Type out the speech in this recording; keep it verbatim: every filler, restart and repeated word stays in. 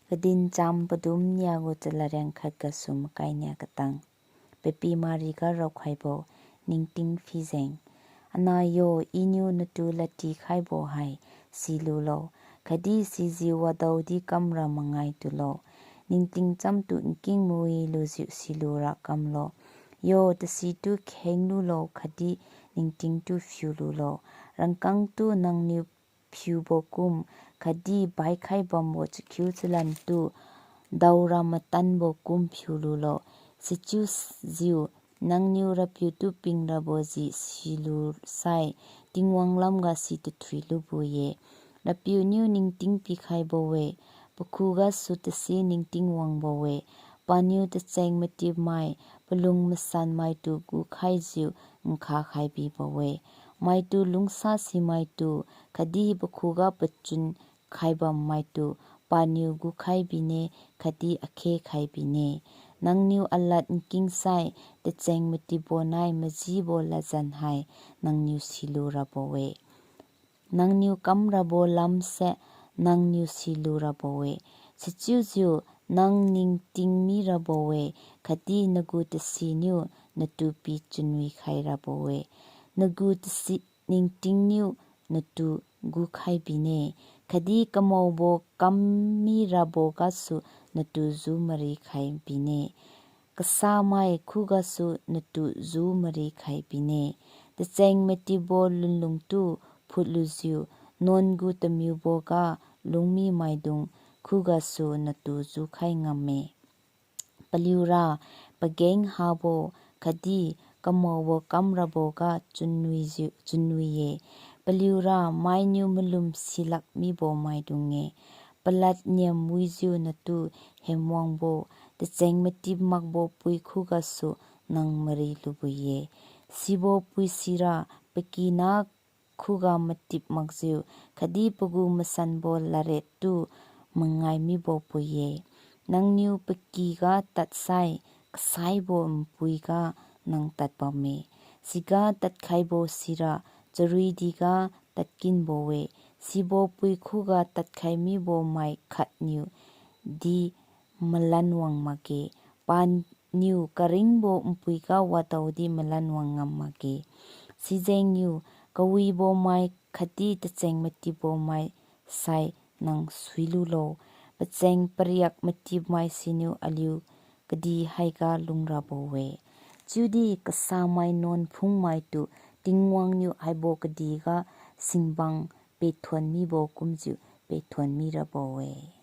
Kadincham padum niagu chalareng khat gasu makai nia katang. Papi mariga raokhaibo, ningting phijeng. Anah yo, Iniu natu ladtikhaibo hai silulo, khatdi sijiu wadaodi kamra mangai tulo. Ningtingchamtu nking mawi lujiu silura kamlo. Yo, tasitu khenglulo khatdi ningtingtu phiululo. Rangkangtu nangniu phiubo kum, khatdi baikhai bambo chakhiu chalantu daora matanbo kum phiululo. Sichiujiu nangniu RAPIU tu pingrabo ji silusai, Tingwang lamga si tathui lubo-e. RAPIU niu ningting pikhaibo-e, pakhugasu tasi ningting wangbo-e. Paniu tacheng matipmai, palung masanmaitu gukhaijiu nkha khai bibo-e. Maitu lungsasi maitu, khatdi pakhuga pachun khaibam maitu, paniu gukhai bine, khatdi akhe khai bine. Nangniu alad nkingsai, tacheng matipbo nai majibo ladjan hai nangniu silu rabo-e. Nangniu kamrabo lamse nangniu silu rabo-e. Sichiujiu nang ningting mirabo-e, khatdi nagu tasiniu natu pichunwi khai rabo-e. Nagu tasi ningtingniu natu gukhai bine, khatdi kamaobo kam mirabo gasu natu ju mari khai bine. Kasamai khugasu natu ju mari khai bine. Tacheng matipbo lunlungtu phutlujiu, nuan gu tamiuboga lungmi maidung khugasu natu jukhai ngamme. Paliura pageng habo khatdi kamaobo kamraboga chunwijiu, chunwi-e. Paliura mainiu malum silak mibo maidung-e. Palad niam wijiu natu hemwangbo, tacheng matip makbo pui khugasu nang mari lubui-e. Sibo pui sira pakina khuga matip makjiu, khatdi pagu masanbo larettu mangai mibo pui-e. Nangniu pakyga tadsai, kasaibo npuiga nang tadbamme. Siga tadkhaibo sira charuidiga tadkinbo-e. Sibo pui khuga tadkhai mibo mai khatniu di malanwang makge, paniu karingbo npuiga wadaodi malanwang ngam makge. Sijengniu kawibo mai khatdi tacheng matipbo mai sai nang suilulo. Pacheng pariak matipmai siniu aliu kadih haiga lungrabo-e. Chiudi kasamai nuan phungmaitu Tingwang niu haibo kadihga singbang pethuon mibo kumjiu pethuon mirabo-e.